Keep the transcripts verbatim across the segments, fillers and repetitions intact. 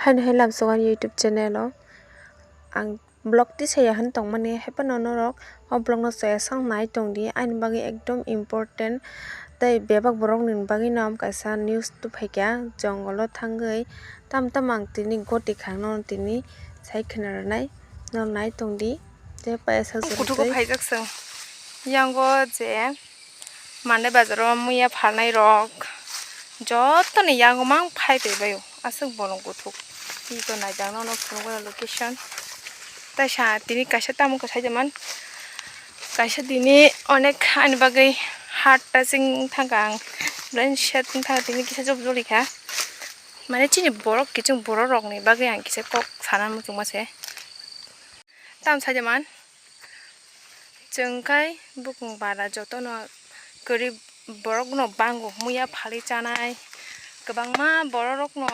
Haino hai lamsogo ani YouTube channel o ang vlog tisaya hwn tongmani, haiphano norok o vlog no chaya sang nai tongdi, ani bagwi ekdom important tei bebak borok ni bagwi no kaisa news tubuphaikha, jongolo thangwi tam tam ang tini goti khang no tini sai khna rwnai, no nai tongdi. Tei paisa kuthuk o phaijak chwng. Yango je mande bazaro muya phalnai rok jotoni yango mang phai tongbaio aswk bolong kuthuk. Tito naijak nono phunukgo location. Tei sa tini kaisa tamo kwsai jaman kaisa tini onek ani bagwi heart touching thangkha ang. Brain set wngkha tini kisa job jolikha. Mane chini borok kiching borok rokni bagwi ang kisa kok sana muchungma se. Tam sajaman chwng khai bukung bara jotono kwrwi borokno bango muya phalwi chanai kwbangma bororokno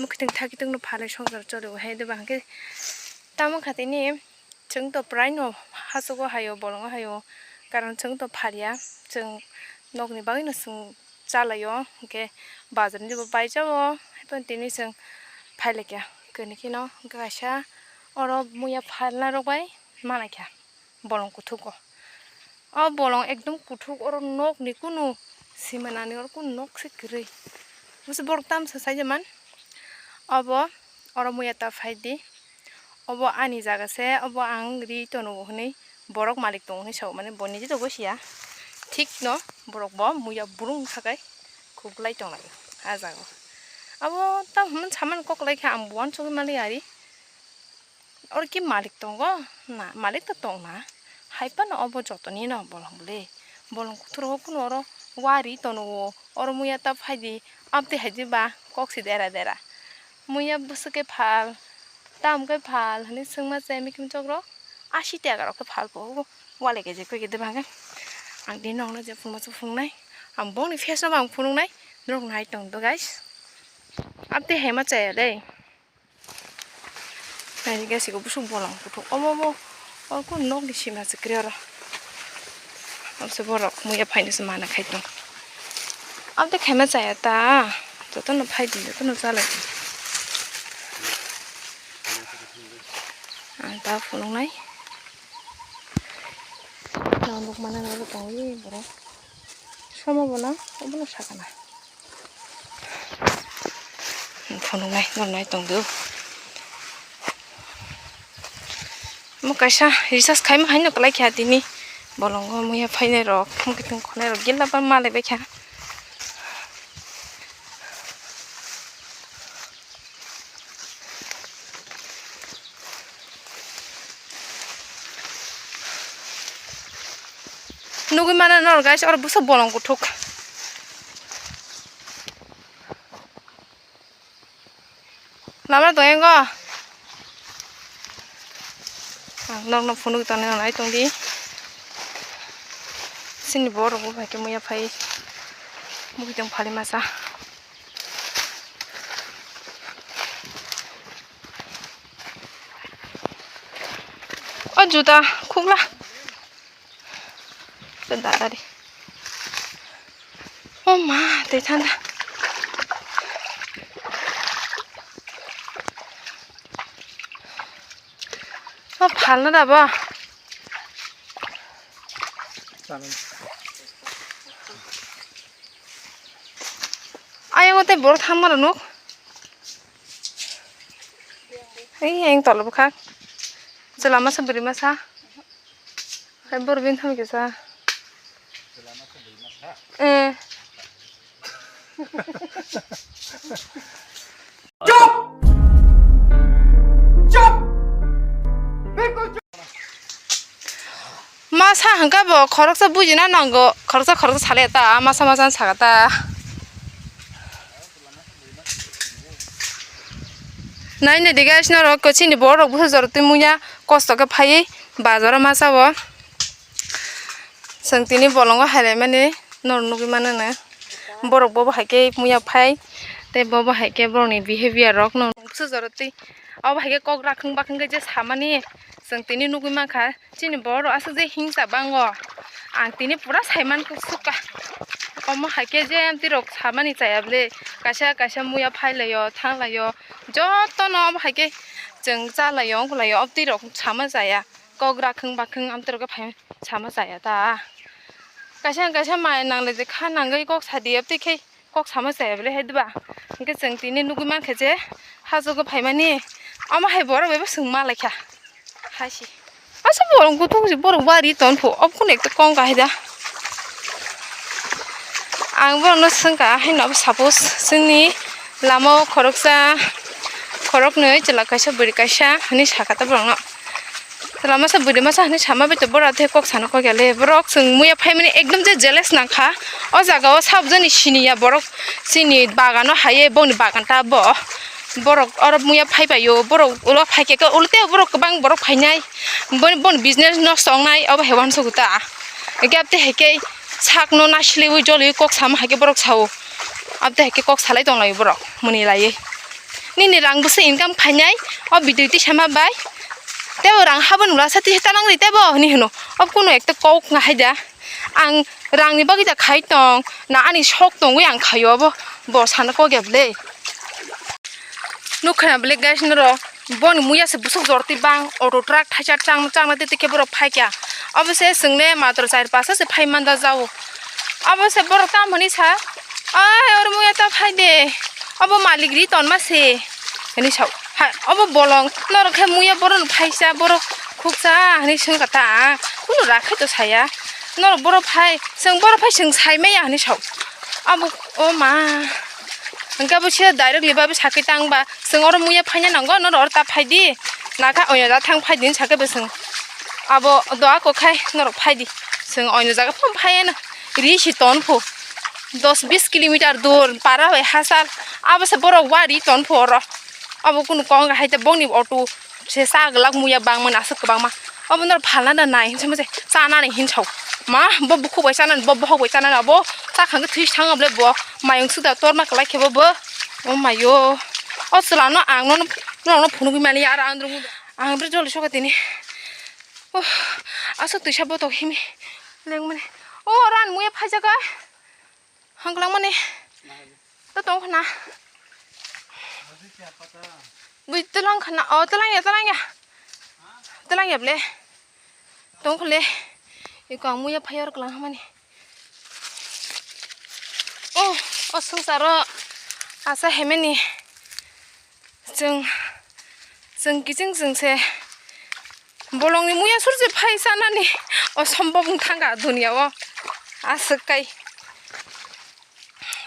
mwkhwtwng thakitung no phalwi swngchar choli o hai de bahai khe tamo kha tini chwng to prai no hachugo haio bolongo haio karon chwng to phalia chwng nokni bagwi no chwng chalaio, hwnkhe bazar ni bo paijao, haiphano tini chwng phailaikha. Kwnwi kheno hwnkhe kaisa oro muya phalna rok bai manlaikha bolong kuthuk o. O bolong ekdom kuthuk, oro nok ni kunu sima nani, oro kunu nok se kwrwi. Bwswk borok tamsa saijak man. Obo oro muya ta phaidi. Obo ani jaga se, obo ang ri tono hwnwi borok malik tongo hwnwi sao, mane bo niji to gosiya. Thik no borok bo muya burung sakai khuklai tonglai o ah jaga o. Abo tamo hwnmani samani kok lai kha, ang bo uansugwi mali ari. Oro ki malik tongo? Na, malik to tong na. Hai phano obo jotoni no bolong le. Bolong kuthur o kunu oro wari tono o. Oro muya ta phaidi, abte haidi ba kok si dera dera. Muya bwswk khe phal, tam khe phal hwnwi swngma chai mikimchok rok. Asi taka rok khe phal po. Wale khe je koi khe de bangkhe. Ang de nokno je phunukma se phunuknai. Ang bongni face no bo ang phunuknai. Norok nai tong do guys. Abte hema chaya dei. Naidi gas iko busuk bolong kuthuk omo omo. Oro kunu nokni sima se kwrwi oro. Abose borok muya phainai se mana khai tong. Abotei khaima chaya ta. Jotono phaidi jotono chalai. Ang ta phunuknai. Nang nuk mana nang tongwi borok. Somo bo na, obono sakana. Phunuknai, nornai tongdo. Mo kaisa recharge khaima haino kwlai kha tini. Bolongo muya phainai rok, mukitwng khonai rok, gila ba malai bai kha. Nugui mano nor guys, oro bwswk bolong kuthuk. Lama tong engo. Ang nokno phunuk tongni nai tongdi. Sini borok bo bai khe muya phai. Mukitwng phali masa. O juta khukla. Dadari. O ma, tei thanda. O phalna da bo. Ayang o tei borok thangma rok nuk. Ei ayang tola bwkhak. Chwla masa bwrwi masa. Hai borok bini thani kisa. Eh. Masa hwnkhe bo khoroksa bujina nango, khoroksa khoroksa salai ta, masa masa sakha ta. Nai nai di guys, norok chini borok busa jora twi muya kosto khe phaiwi bazaro masa o. Chwng tini bolongo hailaimani norok nugui manono. Borok bobo hai khe muya phai tei bobo hai khe borokni behavior rok no busa jora twi. Obo hai khe kok rakhwng bakhwng khe je samani chwng tini nugui mankha. Chini borok aswk je hingsa bango. Ang tini pura saiman kuk suka. Omo hai khe je amtwi rok samani chaya bwle, kaisa kaisa muya phai laio, thang laio, jotono omo hai khe chwng cha laio, wng laio, amtwi rok sama chaya, kok rakhwng bakhwng amtwi rok khe phai sama chaya ta. Kaisa kaisa maya nang lai je kha nangwi kok sadi, amtwi khe kok sama chaya bwle hai diba? Hwnkhe chwng tini nugwi mankha je hajugo phaimani, omo hai borok bai bo chwng ma laikha. Hai se. Asa borok kutung si borok bari ton pho. Ob kun ekta kong kahai da. Ang borokno swngkha, haino abo suppose chwngni lama o khoroksa, khoroknwi chwla kaisa bwrwi kaisa hinwi sakha ta borokno. Chwla masa bwrwi masa hinwi sama bai to borok tei kok sana kok ya le. Borok chwng muya phaimani ekdom je jealous nangkha. O jaga o sabjani siniya borok chini bagano haiye boni bagan ta bo. Borok oro muya phai paio, borok ulo phai khe, ulo tei borok kwbang borok phainai, boni, boni business nosto wngnai, obo hai uansukgo ta. Hwnkhe abte hai khe sakno naisiliui joliui kok sama hai khe borok sao. Abte hai khe kok salai tonglaio borok, mwnwi laiui. Nini rang bwswk income khainai, o video twi sama bai. Tei o rang habani ulo asa twi tanang ri tei bo hinwi hwno. Obo kunu ekta kok wngkha hai da. Ang rangni bagwi da khai tong, na ani sok tongwi ang khaio obo, bo sana kok ya bwle. Nukha na bwle guys norok, boni muya se bwswk jor twi bang, auto truck thaisa chang, changna tei tei khe borok phai kha. Obo se chwng le matro char pasa se phai manda jao. Obo se borok tam hwnwi sa, "Ai, oro muya ta phai de, obo malik ri tonma se," hwnwi sa. Hai, obo bolong, norok khe muya borok phaisa, borok khuksa hinwi swngkha ta ang, kunu rakhai to saya. Norok borok phai, chwng borok phai chwng sai maya hinwi sa. Abo, o ma. Hwnkhe abo se direct liba abo sakhe tang ba, chwng oro muya phaina nango, norok oro ta phai di. Nakha oino da thang phai di hinwi sakhe bo chwng. Abo doa kok khai norok phai di. Chwng oino jaga phano phai ya na. Ri si ton pho. Dos bis kilometer dur para bai hasal. Abo se borok wa ri ton pho oro. Abo kunu kong hai te bongni auto se sa glak muya bangmani aswk kwbangma. Abo norok phalna da nai hinsa mase chanani hinsao. Ma bo bukhuk bai chanani, bo bohok bai chanani, abo chakhang khe thwi sanga bole bo mayung suda torna kwlai khe bo bo. O mayo. O chwla no ang no, no, no phunugwi mani ya, aro ang drung. Ang bre joli soka tini. Oh, aswk twisa botok himi lengmani. O ran muya phaijaga. Hanglang mani. To tong khna. Bui telang khna. Oh, telang ya, telang ya. Telang ya ble. Tong khle. Iko ang muya phayar klang mani. Oh, o swngcharo asa hemeni. Chwng, chwng kiching chwng se bolongni muya sur se phai sanani o sombok wng thangkha duniya o aswk kai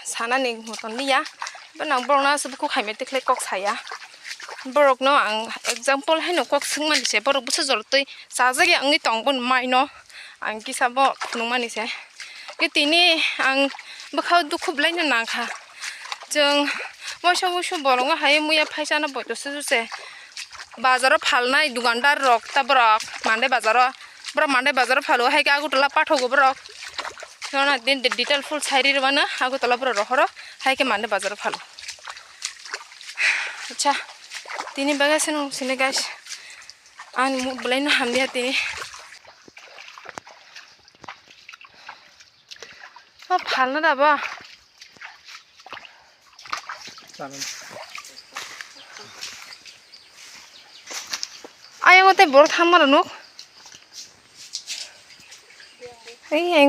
sanani moton liya. Bo nang borokno aswk bukhuk hai mete khlai kok saya. Borokno ang example haino kok swngmani se borok bwsa jor twi chajak ya wngwi tong boni mai no. Ang kisa bo phunukmani se. Khe tini ang bwkhao dukhu bwlaino nangkha. Chwng waisa waisa bolongo hai muya phaisano boito se se. Bazaro phalnai dukandar rok ta borok Mandai bazaro. Borok Mandai bazaro phalo hai khe Agartala pathogo borok. Nona din detail full sai ri rwmano Agartala borok rohoro hai khe Mandai bazaro phalo. Acha tini bagwi se nung sini guys. Ani muk belai no hamya tini. O phalna da ba. Ayang o tei borok thangma rok nuk. Ei, ayang.